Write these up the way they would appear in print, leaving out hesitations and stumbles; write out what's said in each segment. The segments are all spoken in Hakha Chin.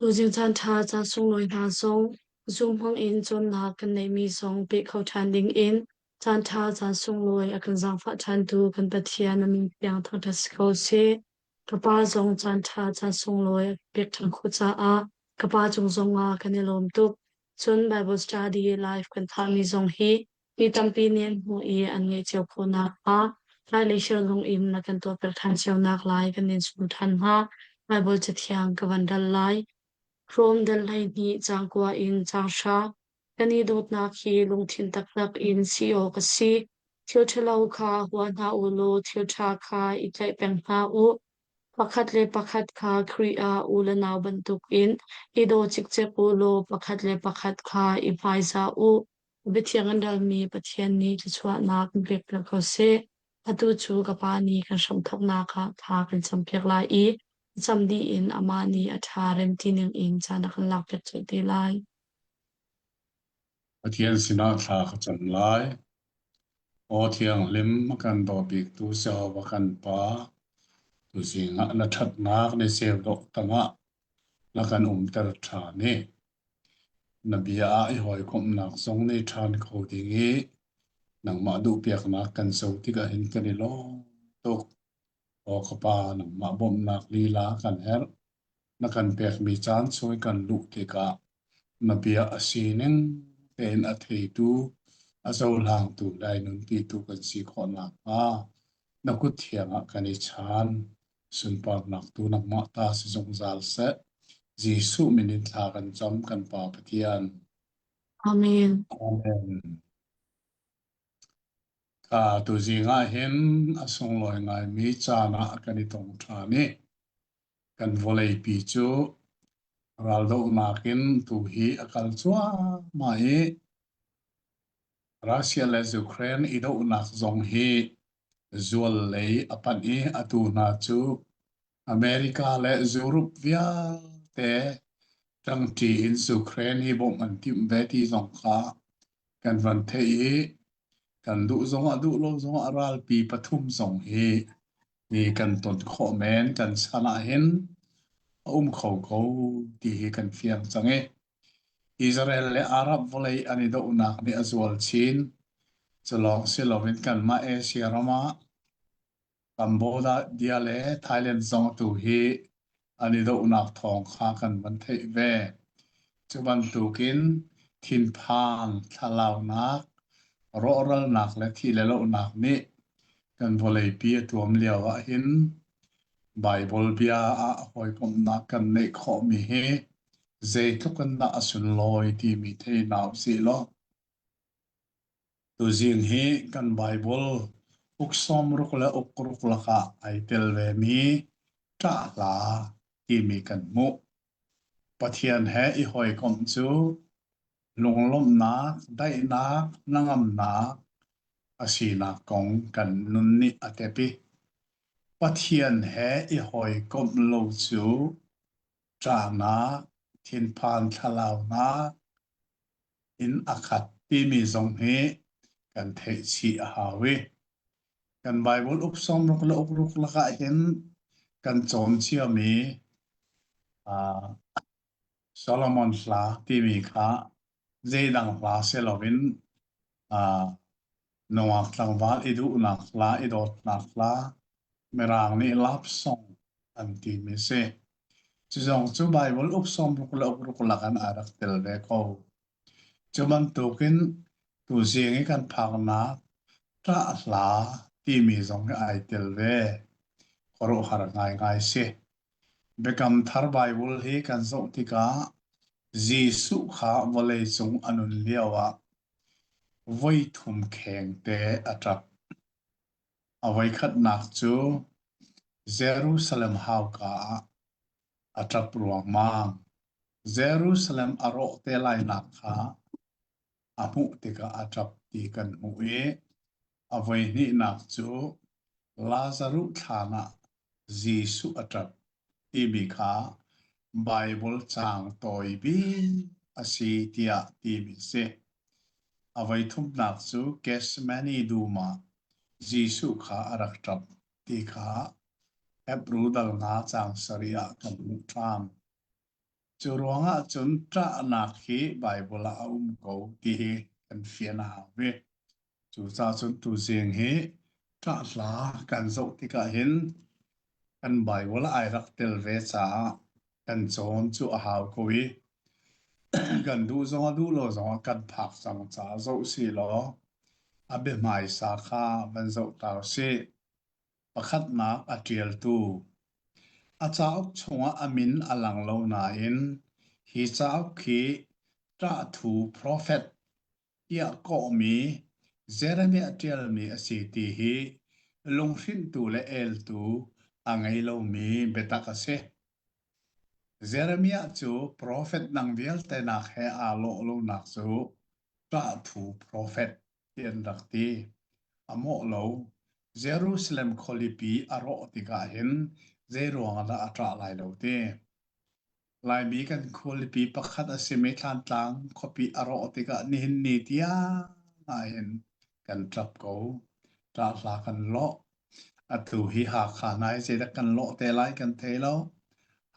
Tuzing caanṭha caan sunglawi hna zong Zoom hmangin cawnnak kan neihmi zong peh kho ṭhan dingin caanṭha caan sunglawi a kan zaangfah ṭhantu kan Pathian a min tiang thangṭhat si ko seh. Ka pa zong caanṭha caan sunglawi a pek ṭhan khawh caah ka pa cung zongah kan i lawm tuk. Cun Bible study live kan thahmi zong hi Mi tampi nih an hmuh i an ngeih cio khawh nakhnga hmailei sialung in na kan tuahpiak ṭhan cio naklai kan in sung ṭhan hnga. Baibal Cathiang ka van dal lai. Rom dal 12 caang kua in caang hra. Kan i dawtnak hi lungthin taktak in si awk a si. Thil ṭhalo kha hua hna u law thil ṭha kha i tlaih peng hna u. Pakhat le pakhat kha Khrih ah u le nau bantukin i daw cikcek u law pakhat le pakhat kha i hmaizah u. Biathiang an ralmi Pathian nih thluachuahnak in pek ko seh. Atu cu ka Pa nih kan hramthawknak ah thla kan campiak lai i cam dih in amah nih a ṭha rem ti ningin caan a kan lakpiak colh te lai. Pathian sinah thla ka cam lai. Aw Thianghlim, a kan daw biktu Jehovah kan Pa, tuzing ah na ṭhatnak ni ceu dawh tangah na kan umter ṭhan i Na bia ah i hawikomhnak zong nih ṭhan kho ding i nangmah duhpiaknak kan co tikah hin kan i lawm tuk. Aw ka Pa, nangmah bawmhnak lila kan herh. Na kan pekmi caan chung i kan luh tikah na bia a sining tein a theitu, a cohlangtu le ai nunpitu kan si khawh nakhnga na kut thiang ah kan i chaan. Sunparnak tu nangmah ta si zungzal seh. Jesuh min in thla kan cam kan Pa Pathian. Amen. Amen. Ka tuzing ah hin a sunglawi ngaimi caan ah kan i tong ṭhan i kan vawleipi cu raldohnak in tu hi a kal cuahmah i Russia le Ukraine i dohnak zong hi zual lei a panh i atu hna cu America le Europe vialte ṭangṭi in Ukraine hi bawmh an timh ve ti zong kha kan van theih i kan duh zongah duh lo zongah ralpi pathum zong hi hi kan ton khawh men kan chan ah hin a um kho ko ti hi kan fiang cang i Israel le Arab vawlei an i dohnak nih a zual chin. Cu lawng si loin kanmah Asia ram ah Cambodia le Thailand zong atu hi an i dohnak thawng kha kan van theih ve. Cu bantukin thinphang, thlalaunak, rawhralnak le thih le lohnak nih kan vawleipi a tuam lio ahhin Baibal bia ah hawikomhnak kan neih khawhmi hi zeitluk in dah a sunlawi timi thei hna usih law tuzing hi kan Baibal uk sawmruk le uk ruk lakah ai tel vemi ṭah hla timi kan hmuh. Pathian he i hawikomh cu lunglawmhnak, daihnak, hnangamnak a sinak kong kan nun nih a tep i Pathian he i hawikomh lo cu ṭahnak, thinphan thlalaunak in a khat timi zong hi kan theih chih a hau i kan Baibal uk sawmruk le uk ruk lakah hin kan cawn ciami uh, Solomon hla timi kha zeidang hla si loin uh, nungak tlangval i duhnak hla, i dawtnak hla, Mirang nih love song an timi si. Cu zong cu Baibal uk sawmruk le uk ruk lakin aa rak tel ve ko. Cu bantukin tuzing i kan phaknak ṭah hla timi zong hi ai tel ve. Khuaruahhar ngaingai si. Biakam Thar Baibal hi kan zoh tikah Jesuh kha vawleicung a nun lioah voithum khengte a ṭap. A voikhatnak cu Jerusalem hauka ah a ṭap ruangmang. Jerusalem a rawh te lainak kha a hmuh tikah a ṭap ti kan hmuh i a voihnihnak cu Lazaruh thlaan ah Jesuh a ṭap timi kha Baibal caang tawi bik a si tiah timi a si. A voithumnak cu Gethsemane dum ah Jesuh kha a rak ṭap ti kha Hebru dal nga caang sarih ah kan hmuh ṭhan. Cu ruangah cun ṭahnak hi Baibal ah a um ko ti hi kan fian a hau ve. Cucaah cun tuzing hi ṭah hla kan zoh tikah hin kan Baibal ai rak tel ve caah kan cawn cu a hau ko i kan duh zong ah duh lo zong ah kan phak cang caah zoh si law a biahmaisa kha van zoh ta usih. Pakhatnak a ṭialtu. A cauk chungah a min a lang lo nain hi cauk hi ṭahthu profet tiah kawhmi Jeremiah ṭialmi a si ti hi lunghrinhtu le eltu a ngei lomi biatak a si. Jeremiah cu profet dang vialte nak he aa lawh lonak cu ṭahthu profet ti an rak ti. A mawh lo. Jerusalem khualipi a rawh tikah hin zeiruang ah dah a ṭah lai lo ti. Laimi kan khualipi pakhat a simi Thlantlang khuapi a rawh tikah nihin ni tiang ahhin kan ṭap ko. Ṭah hla kan lawh. Atu hi Hakha hna hi zeidah kan lawh te lai kan thei lo.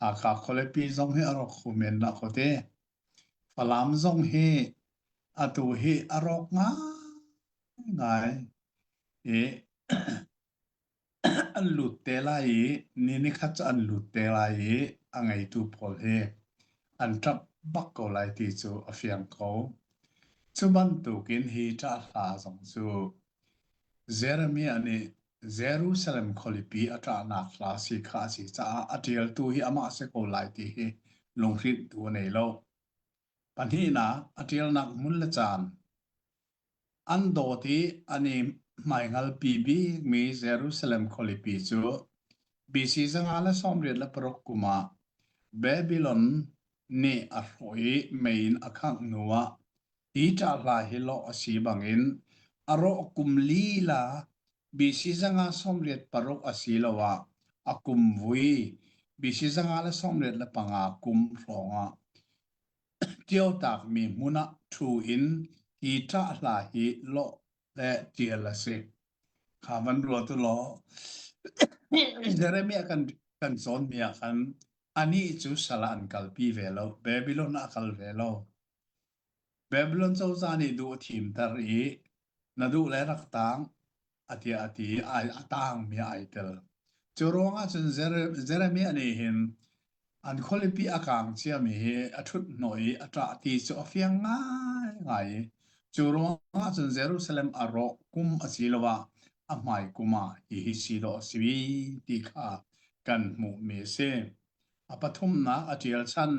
Hakha khualipi zong hi a rawk kho men dah ko ti. Falam zong hi atu hi a rawk ngaingai i an lut te lai i ni nikhat cu an lut te lai i a ngeitu pawl hi an ṭap bak ko lai ti cu a fiang ko. Cu bantukin hi ṭah hla zong cu Jeremiah nih Jerusalem khualipi a ṭahnak hla si kha a si caah a ṭialtu hi amah si ko lai ti hi lunghrinhtu a nei lo. Pahnihnak, a ṭialnak hmun le caan. An dawt i an i hmaihngalpi bikmi Jerusalem khualipi cu BC 586 kum ah Babylon nih a hrawh i mei in a khangh hnuah hi ṭahhla hi lawh a si bangin a rawh kum lila BC 586 asiloah a kum vui BC 585 kum hrawngah Ṭiotakmi hmun ah ṭhu in hi ṭahhla hi lawh le ṭial a si. Kha van ruat u law Jeremiah kan kan cawnmi ah khan anih cu sal ah an kalpi ve lo, Babylon ah a kal ve lo. Babylon cozah nih duh a thimter i na duh le rak tang a tiah a ti i a tangmi ah ai tel. Cu ruangah cun Jeremiah nih hin an khualipi a kaang ciami hi a ṭhut hnawh i a ṭah ti cu a fiang ngaingai i cu ruangah cun Jerusalem a rawh kum asiloah a hmai kum ah hihi si dawh a si ti kha kan hmuhmi a si. A pathumnak a ṭial chan.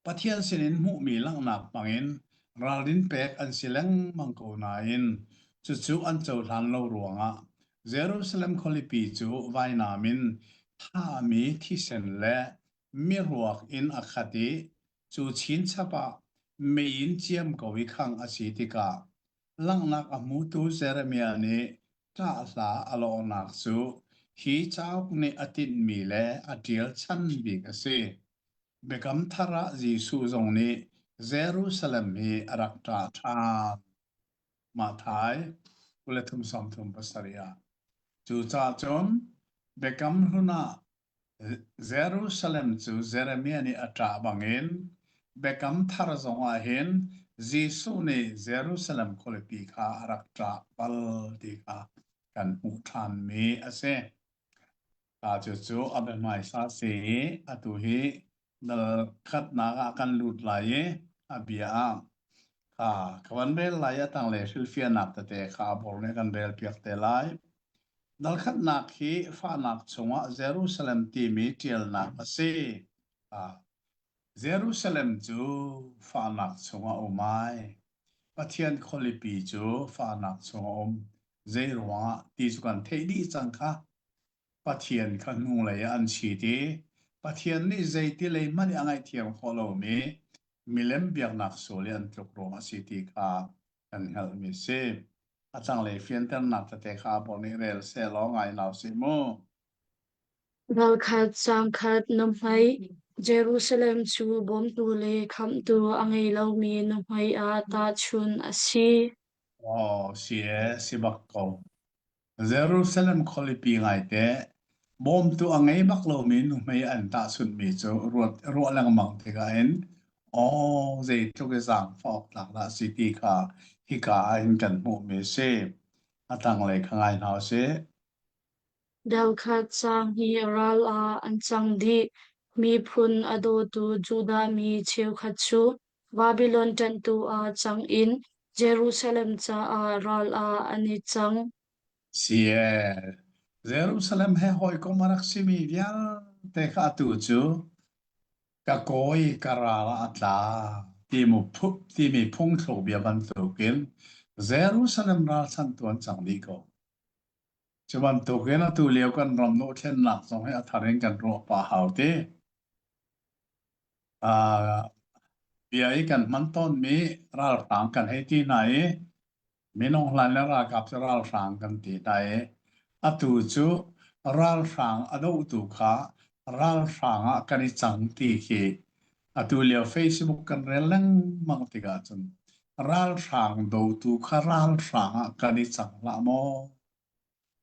Pathian sinin hmuhmi langhnak hmangin ralrin pek an si lengmang ko nain cucu an cohlan lo ruangah Jerusalem khualipi cu vainam in thahmi thisen le miruak in a khat i cu chinchap ah mei in ciam ko i khangh a si tikah langhnak a hmutu Jeremiah nih ṭah hla a lawhnak cu hi cauk nih a tinhmi le a ṭial chan bik a si. Biakam Thar ah Jesuh zong nih Jerusalem hi a rak ṭah ṭhan. Matthai 23:37 ah. Cucaah cun Biakam Hlun ah Jerusalem cu Jeremiah nih a ṭah bangin Biakam Thar zongah hin Jesuh nih Jerusalem khualipi kha a rak ṭah bal ti kha kan hmuh ṭhanmi a si. Cucu a biahmaisa a si i atu hi dal khatnak ah kan lut lai i a bia ah kha ka van rel lai i a tanglei hrilhfiahnak tete kha a bor nih a kan relpiak te lai. Dal khatnak hi fahnak chungah Jerusalem timi ṭialnak a si. Jerusalem cu fahnak chungah a um ai. Pathian khualipi cu fahnak chungah a um. Zei ruangah ti cu kan theih dih cang kha. Pathian kha hnulei ah an chit i Pathian nih zeiti lei hmanh i a ngaihthiam khawh lomi milem biaknak sual i an tluk ruang a si ti kha kan hngalhmi a si. A tanglei fianternak tete kha pawl nih rel seh law ngai hna usih mu. Ralkhat sangkhat nuhmei Jerusalem cu bawmtu le khamhtu a ngei lomi nuhmei ah tahchunh a si. Aw, si e, si bak ko. Jerusalem khualipi ngaite. Bawmtu a ngei bak lomi nuhmei an tahchunhmi cu ruat, ruah lengmang tikah hin aw zeitluk i zaangfah awk tlak dah a si ti kha hika ah hin kan hmuhmi a si. A tanglei kha ngai hna usih. Delkhat caang hi ral ah an cang dih. Miphun a dawtu Judah mi cheukhat cu Babilon ṭanhtu ah cang in Jerusalem caah ral ah an i cang. Si ee, Jerusalem he hawikom a rak simi vialte kha atu cu ka kawi ka ral ah a tla timi timi phungthluk bia bantukin Jerusalem ralchanhtu an cang dih ko. Cu bantukin atu lio kan ram nuhthlennak zong hi a thar in kan ruah pah hau ti. Uh, bia i kan hman tawnmi ralhrang kan hei ti hna i minung hlan le ralkap cu ralhrang kan ti hna i atu cu ralhrang a dohtu kha ralhrang ah kan i cang ti khi atu lio Facebook kan rel lengmang tikah cun ralhrang dotu kha ralhrang ah kan i cang hlah maw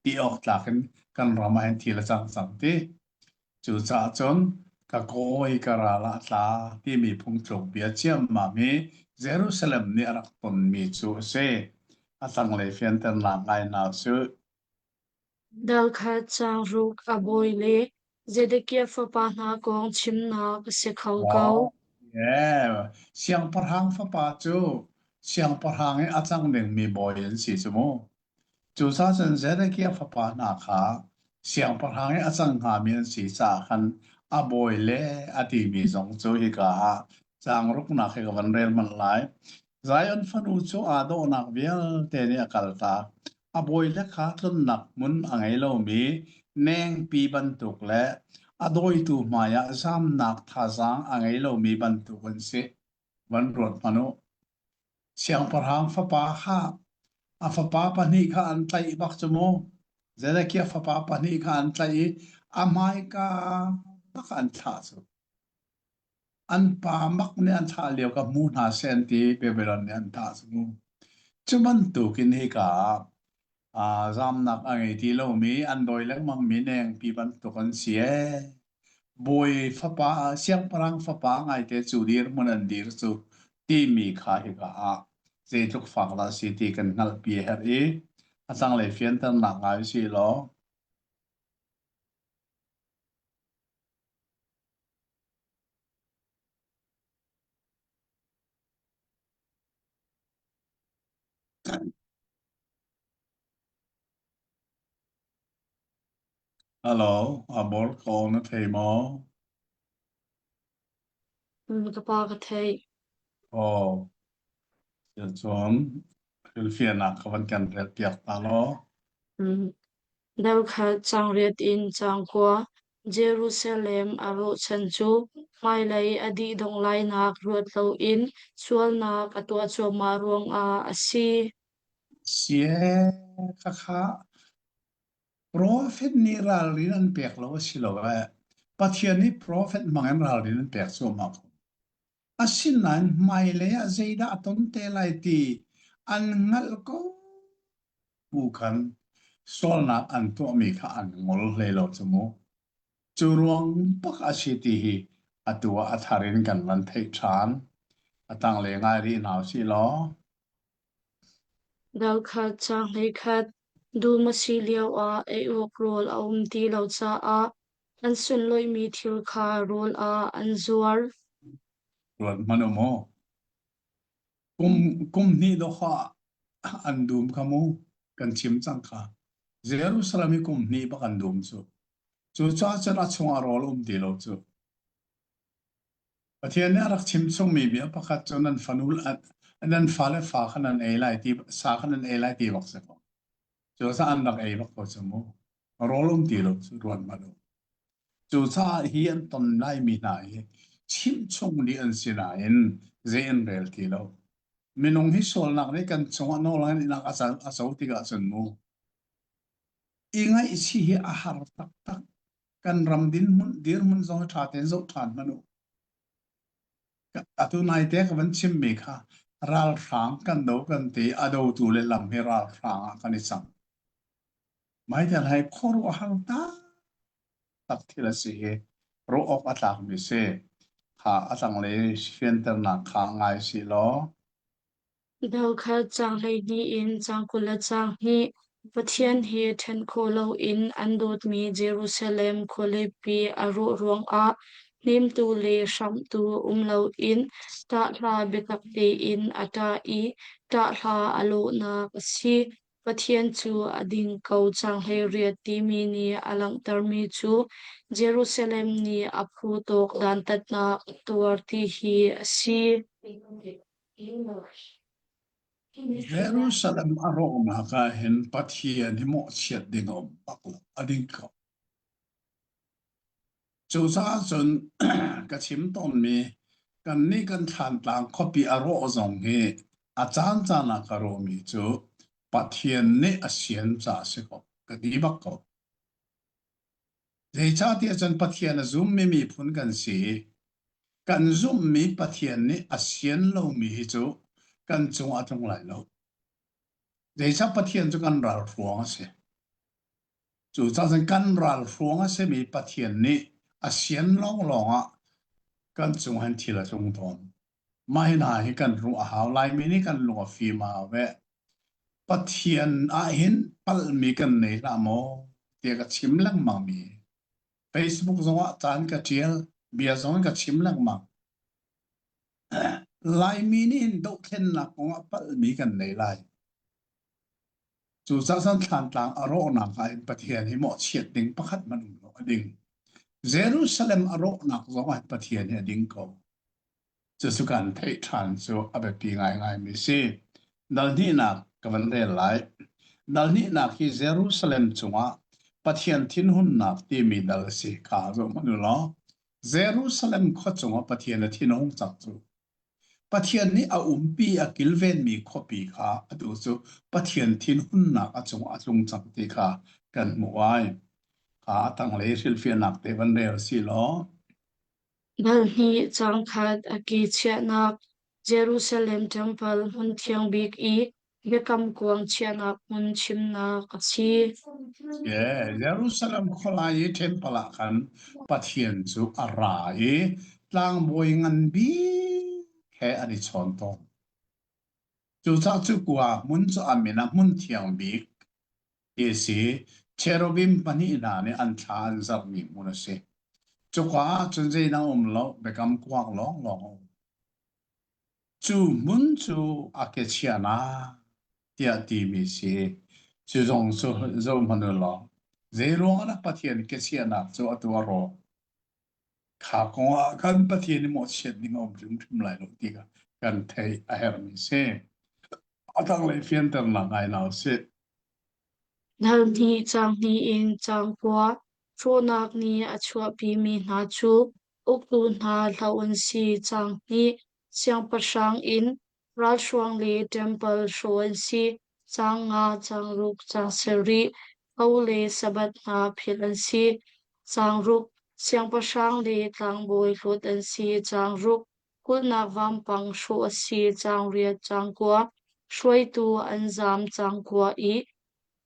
ti awk tlak in kan ram ah hin thil a cang cang ti. Cucaah cun ka kawi ka ral ah tla timi phungtluk bia ciammam hi Jerusalem nih a rak tonmi cu a si. A tanglei fianternak ngai hna cu Dal kha caang ruk a bawi le Zedekiah fapa hna kong chimnak a si kho ko. Oh, yeah. Siangpahrang fapa cu siangpahrang i a cang dingmi bawi an si cu mu. Cucaah cun Zedekiah fapa hna kha siangpahrang i a cang hngami an si caah khan a bawi le a timi zong cu hika ah caang ruknak hi ka van rel hmanh lai. Zion fanu cu aa dawhnak vialte nih a kaltak. A bawile kha tlunnak hmun a ngei lomi nengpi bantuk le a dawitu hmaiah zamnak thazaang a ngei lomi bantuk an si. Van ruat hmanh u. Siangpahrang fapa kha a fapa pahnih kha an tlaih bak cu mu. Zedekiah fapa pahnih kha an tlaih i a hmaika bak an thlah cu. An pa mak nih an thlah lio ka hmu hna seh an ti Babylon nih an thah cu mu. Cu bantukin hika ah zamnak a ngei ti lomi an dawi lengmangmi nengpi bantuk an si ee. Bawi fapa siangpahrang fapa ngaite cu dirhmun an dir cu timi kha hika ah zeitluk fak dah a si ti kan hngalhpi a herh i a tanglei fianternak ngai si law Hello, a bor ko na thei maw? Ka pa ka theih. Oh, cun hrilhfiahnak ka van kan rel piak ta law. Dal khat caang riat in caang kua Jerusalem a rawhchan cu hmailei a dihdongh lainak ruat loin sualnak a tuah cuahmah ruangah a si. Sie khakha Profet nih ralrin an pek lo a si lo eh. Pathian nih profet hmang in ralrin an pek cuahmah ko. Asinain hmailei ah zeidah a ton te lai ti an hngalh ko bu khan sualnak an tuahmi kha an ngol hlei lo cu mu. Cu ruang bak a si ti hi atu ah a thar in kan van theih ṭhan. A tanglei ngai rih hna usih law. Dal khat caang hleikhat dum a si lioah ei awk rawl a um ti lo caah an sunlawihmi thil kha rawl ah an zuar. Ruat hmanh u mu. Kum kum hnih dawhah an dum kha mu kan chim cang kha. Jerusalem i kum hnih bak an dum cu. Cucaah cun a chungah rawl um ti lo cu. Pathian nih a rak chim chungmi bia pakhat cu nan fanu nan fale fa kha nan ei lai ti sa kha nan ei lai ti bak si ko. Cucaah an rak ei bak ko cu mu. Rawl um ti lo cu ruat hmanh u. Cucaah hi an ton laimi hna hi chimchung dih an si nain zei an rel ti lo. Minung hi sualnak nih kan cungah nawl a a co tikah cun mu i ngaihchih hi a har taktak. Kan ram dinhmun dirhmun zong hi ṭha tein zoh ṭhan hmanh u. Atu naite ka van chimmi kha ralhrang kan do kan ti a dotu le lam hi ralhrang ah kan i cang. Maitel hai khuaruahhar tak. tak thil a si i ruah awk a tlakmi si. Kha a tanglei fianternak kha ngai sih law. Dal khat caang 12 in caang 20 le caang hnih Pathian he ṭhen khawh loin an dawtmi Jerusalem khualipi a rawh ruangah hnemtu le hramhtu um loin ṭahhla biatak tein a ṭah i ṭahhla a lawhnak a si. Pathian cu a ding ko caang 18 timi nih a langhtermi cu Jerusalem nih a phu tawk dantatnak a tuar ti hi a si. Jerusalem a rawhnak ah hin Pathian hi mawhchiat ding a um bak lo, a ding ko. Cucaah cun ka chim tawnmi kannih kan Thlantlang khuapi a rawh zong hi a caancaan ah ka rawhmi cu Pathian nih a sian caah a si ko, ka ti bak ko. Zeicahtiah cun Pathian a zummi miphun kan si i kan zumhmi Pathian nih a sian lomi hi cu kan cungah a tlung lai lo. Zeicah Pathian cu kan ralhruang a si. Cucaah cun kan ralhruang a simi Pathian nih a sian lawnglawng ah kan cung hin thil a tlung tawn. Mah hi hna hi kan ruah a hau. Laimi nih kan lung a fim a hau ve. Pathian ah hin palhmi kan nei hlah maw tiah ka chim lengmangmi. Facebook zongah caan ka ṭial, bia zong in ka chim lengmang. Laimi nih hin dohthlennak kongah palhmi kan nei lai. Cucaah cun Thlantlang a rawhnak ah hin Pathian hi mawhchiat ding pakhat hmanh um lo, a ding. Jerusalem a rawhnak zong ah hin Pathian hi a ding ko. Cucu kan theih ṭhan cu a biapi ngaingaimi si. Dal hnihnak ka van rel lai. Dal hnihnak hi Jerusalem cungah Pathian thinhunnak timi dal a si kha zoh hmanh u law Jerusalem khua cungah Pathian a thin a hung cak cu Pathian nih a umpi a kilvenmi khuapi kha atu cu Pathian thinhunnak a cungah a tlung cang ti kha kan hmuh ai. Kha a tanglei hrilhfiahnak te van rel si law. Dal hnih caang khat a ke chiahnak Jerusalem Temple hmun thiang bik i biakam kuang chiahnak hmun chimnak a si. Yeah, Jerusalem khualai i temple ah khan Pathian cu a ra i tlangbawi ngan bik he an i chawn tawn. Cucaah cu kua hmun cu a min ah hmun thiang bik ti a si. Cherubim pahnih hna nih an thla an zarhmi hmun a si. Cuka ah cun zeidang um lo, biakam kuang lawnglawng a um. Cu hmun cu a ke chiahnak tiah timi si. Cu zong cu zohhmanh u law, zeiruang ah dah Pathian ke chiahnak cu atu a rawk? Kha kong ah khan Pathian i mawhchiat ding a um hrimhrim lai lo ti kha kan theih a herhmi si. A tanglei fianternak ngai hna usih. Dal hnih caang hnih in caang kua hrawhnak nih a chuahpimi hna cu uktu hna hloh an si. Caang hnih siangpahrang inn, ralhruang le ṭempal hrawh an si. Caang nga, caang ruk, caang sarih, tho le Sabbath hna philh an si. Caang ruk, siangpahrang le tlangbawi hlawt an si. Caang ruk, kulhnak vampang hrawh a si. Caang riat, caang kua, hruaitu an zaam caang kua i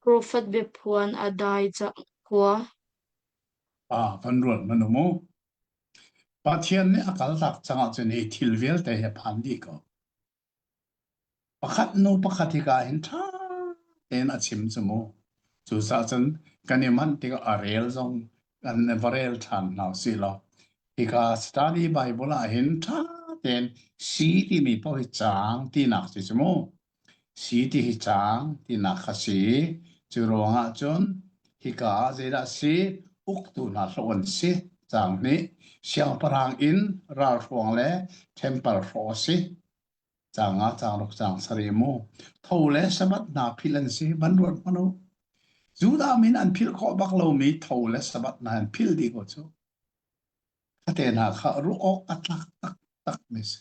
profet biaphuan a dai caang kua. Ah, kan ruat hmanh u mu. Pathian nih a kaltak cang ahcun hi thil vialte hi a phan dih ko. Pakhat hnu pakhat hika hin ṭha tein a chim cu mu. Cucaah cun kan i manh tikah a rel zong kan va rel ṭhan hna usih law hika study Bible ah hin ṭha tein si timi paoh hi caang tinak si cu mu. Si ti hi caang tinak kha si. Cu ruangah cun hika ah zeidah si uktu hna hloh an si. Caang nih siangpahrang inn ralhruang le ṭhempal hrawh a si. Caang nga, caang ruk, caang sarih mu. Tho le Sabbath hna philh an si. Van ruat hmanh u. Judah min an philh khawh bak lomi tho le Sabbath hna an philh dih ko cu. Khate hna kha ruah awk a tlak taktak mi si.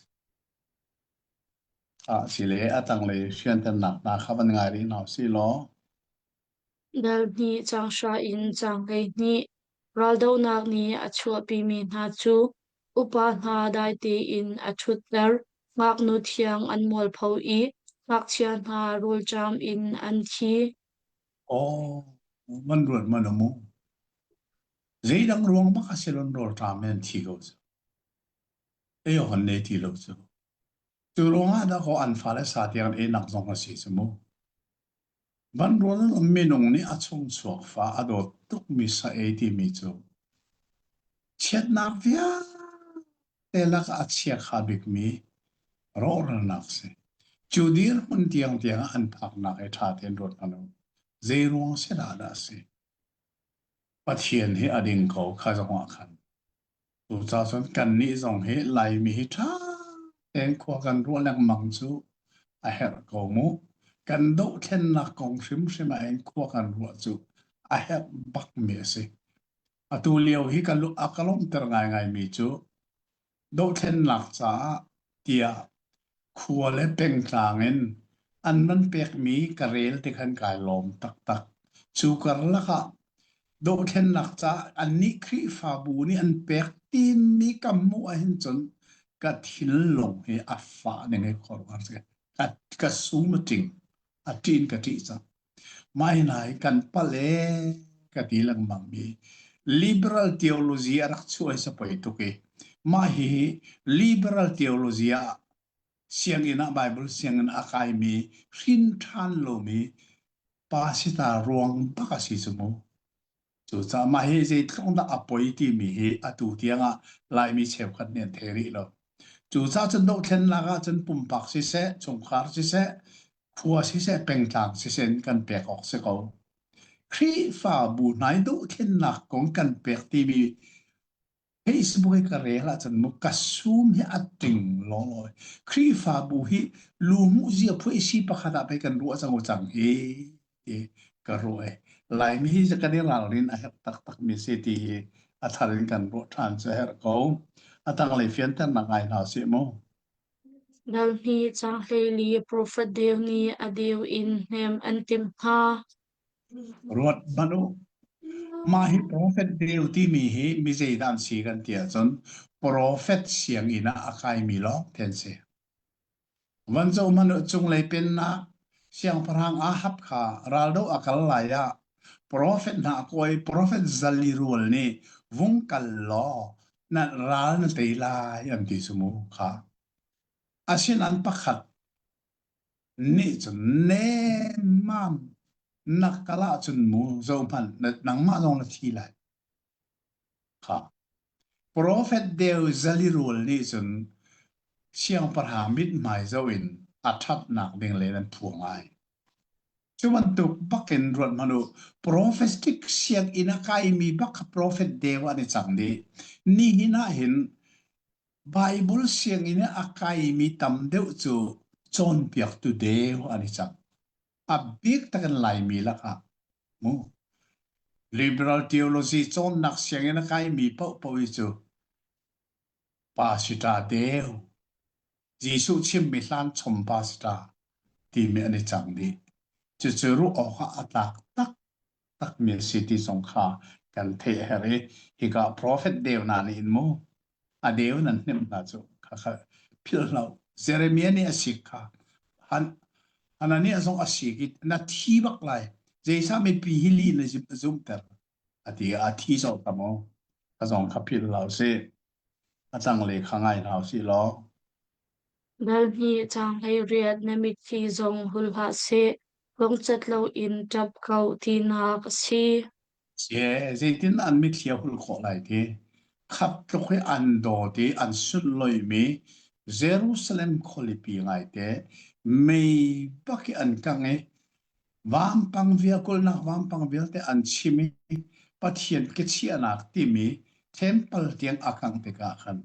Ah, si le a tanglei fianternak hna kha van ngai rih hna usih law. Dal hnih caang hra in caang 12 raldohnak nih a chuahpimi hna cu upa hna dai tein a ṭhutter, ngaknu thiang an mualpho i ngakchia hna rawlṭam in an thi. Aw, man ruat man mu. Zeidang ruang bak a si lon rawlṭam in an thi ko cu. Ei awk an nei ti lo cu. Cu ruangah dakaw an fale sa tiang an einak zong a si cu mu. Vanrual minung nih a chungchuak fa a dawt tukmi sa ei timi cu chiatnak vialte lakah a chiakha bikmi rawhralnak a si. Cu dirhmun tiangtiang ah an phaknak hi ṭha tein ruat hmanh u. Zeiruang si dah dah a si? Pathian hi a ding ko kha zongah khan. Cucaah cun kannih zong hi Laimi hi ṭha tein khua kan ruah lengmang cu a herh ko mu. Kan dohthlennak kong hrimhrim ah hin khua kan ruah cu a herh bakmi a si. Atu lio hi ka a ka lawmhter ngaingaimi cu dohthlennak caah tiah khua le pengtlang in an van pekmi ka rel ti khan kai lawm taktak. Cu karlak ah dohthlennak caah annih Khrihfabu nih an pek timi ka hmuh ahhin cun ka thinlung hi a fah ning hi khuaruahhar si. Ka, ka sum a ṭing. A ṭin ka ṭih cang. Mah hi hna hi kan palh ee ka ti lengmang mi liberal theology a rak chuah hi sapoi tuk i mah hihi liberal theology ah sianginn ah Bible sianginn a kaimi hrin ṭhan lomi pasita ruang bak a si cu mu. Cucaah mah hi zeitluk dah a poi timi hi atu tiangah Laimi cheukhat nih an thei rih lo. Cucaah cun dohthlennak ahcun pumpak siseh, chungkhar siseh, khua siseh, pengtlang siseh in kan pek awk si ko. Khrihfabu hna i dohthlennak kong kan pek timi Facebook i ka rel ahcun mu ka sum hi a ting lawlaw. Khrihfabu hi luhmuh zia phuai si pakhat ah pei kan ruah cang u cang hi ti ka ruah i Laimi hi kan i ralrin a herh taktak mi si ti hi a thar in kan ruah ṭhan cu a herh ko. A tanglei fianternak ngai hna sih mu. Dal hnih caang 14 profet deu nih a deu in hnem an timh hna. Ruat hmanh u. Mah hi profet deu timi hi mi zeidah an si kan ti ahcun profet sianginn ah a kaimi lawng te an si. Van zoh hmanh u cunglei pennak siangpahrang Ahab kha raldoh a kal lai ah profet hna kawi profet zali rual nih vung kal law na ral na tei lai an ti cu mu kha. Asinain pakhat nih cun nemmam na kal ahcun mu zohhmanh nangmah zong na thi lai kha profet deu zali rual nih cun siangpahrang mithmai zoh in a ṭhatnak ding len an phuang ai cu bantuk bakin ruat hmanh u prophetic sianginn a kaimi bak kha prophet deu an i cang dih nihin ah hin Baibal sianginn i a kaimi tam deuh cu cawnpiaktu deu an i cang. A bik takin Laimi lakah mu. Liberal theology cawnnak sianginn a kaimi paohpaoh hi cu pasita deu, Jesuh chimmi hlan chom pasita timi an i cang dih. Cucu ruah awkah a tlak tak takmi a si ti zong kha kan theih a herh i hika profet deu hna nih in mu a deu nan hnemh hna cu kha kha philh hlah Jeremiah nih a sik kha Han Hananiah zong a sik i na thi bak lai zeisa mipi hi li na zumter a ti a thi zau ta maw ka zong kha philh hlah usih a tanglei kha ngai hna usih law Dal hnih caang 18 na mitthli zong hul hlah seh, lungcat loin ṭap ko tinak a si. Sie, zeitin an mitthli a hul khawh lai ti? Khap tluk hi an dawt i an sunloimi Jerusalem khualipi ngaite mei bak i an kang i vampang via kulhnak vampang vialte an chim i Pathian kechiahnak timi temple tiang a kangh tikah khan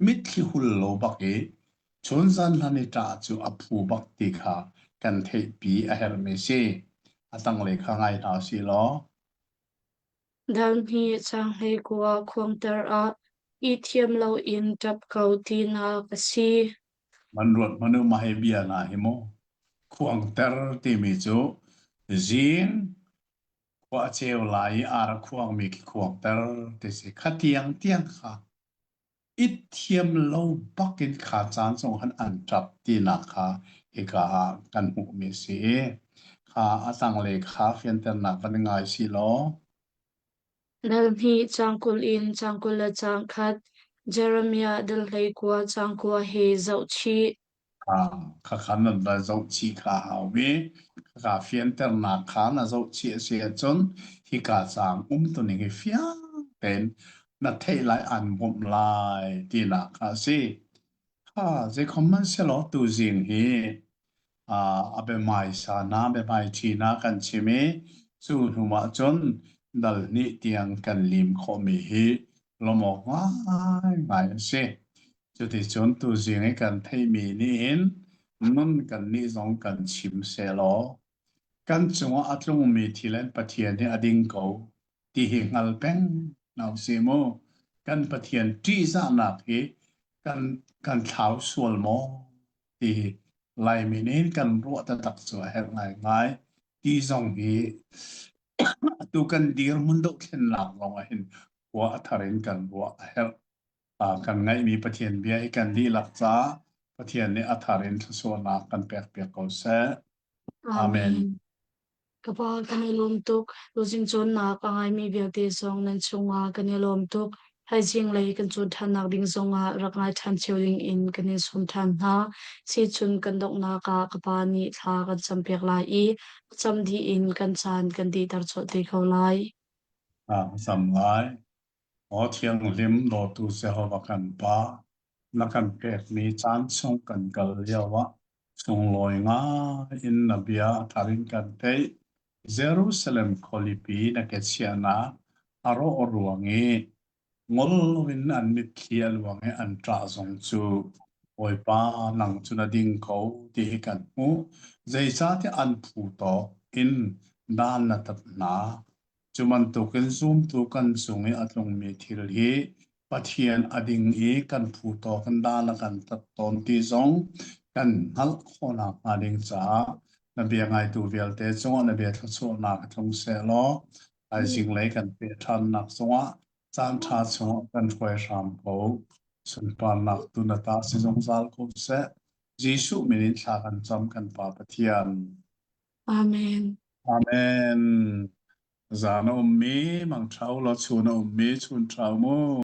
mitthli hul lo bak i chunzan hlan i ṭah cu a phu bak ti kha kan theihpi a herhmi si. A tanglei kha ngai hna usih law. Dal hnih caang 19 khuangter ah i thiam loin ṭap ko tinak a si. Man ruat hmanh u mah hi bia hna hi mu. Khuangter timi cu zing khua a ceu lai i ar a khuangmi khi khuangter ti si. Kha tiang tiang kha I thiam lo bakin kha caan chung khan an ṭap tinak kha hika ah kan hmuhmi a si i kha a tanglei kha fianternak van ngai si law. Dal hnih caang 20 in caang 21, Jeremiah dal 19 caang 9 he zohchih. Khakha nan va zohchih kha a hau i khaka fianternak kha na zohchih a si ahcun hika caang umtuning hi fiang tein na theih lai an bawmh lai tinak kha a si. Kha zeikhom hmanhsehlaw tuzing hi a biahmaisa hna biahmaiṭhi hna kan chim i cu hnu ah cun dal hnih tiang kan lim khawhmi hi lawmh awk ngaingai a si. Cuticun tuzing i kan theihmi nih hin nun kannih zong kan chim sehlaw kan cungah a tlungmi thil in Pathian hi a ding ko ti hi hngal peng hna usih mu. Kan Pathian ṭihzahnak hi kan kan thlau sual maw ti hi Laimi nih kan ruah taktak cu a herh ngaingai. Ti zong hi atu kan dirhmun dohthlennak zong ah hin khua a thar in kan ruah a herh. Kan ngaihmi Pathian bia hi kan dihlak caah Pathian nih a thar in thluachuahnak kan pekpiak ko seh. Amen. Amen. Ka Pa, kan i lawm tuk. Tuzing cawnnak a ngaimi vialte zong nan chungah kan i lawm tuk. Thaizing lei kan cawn ṭhannak ding zongah rak ngai ṭhan cio dingin kan in sawm ṭhan hna. Sicun kan donghnak ah ka Pa nih thla kan campiak lai i a cam dih in kan caan kan dihter colh te ko lai. Ah, zam lai. Aw Thianghlim dawtu Jehovah kan Pa, na kan pekmi caan chung kan kal lioah sunglawi ngai in na bia a thar in kan theih. Jerusalem khualipi na ke chiahnak a rawh ruang i ngol loin an mitthli a luang i an ṭah zong cu Bawipa nang cu na ding ko ti hi kan hmuh. Zeicahtiah an phu tawk in dan na tat hna. Cu bantukin zumtu kan cung i a tlungmi thil hi Pathian a ding i kan phu tawk in dan a kan tat tawn ti zong kan hngalh khawhnak hnga ding caah na bia ngaitu vialte cungah na bia thluachuahnak tlung sehlaw thaizing lei kan peh ṭhannak cungah caan ṭha chungah kan hruai hram ko. Sunparnak tu na ta si zungzal ko seh. Jesuh min in thla kan cam kan Pa Pathian. Amen. Amen. Zan a ummi mangṭha u law chun a ummi chun ṭha u mu.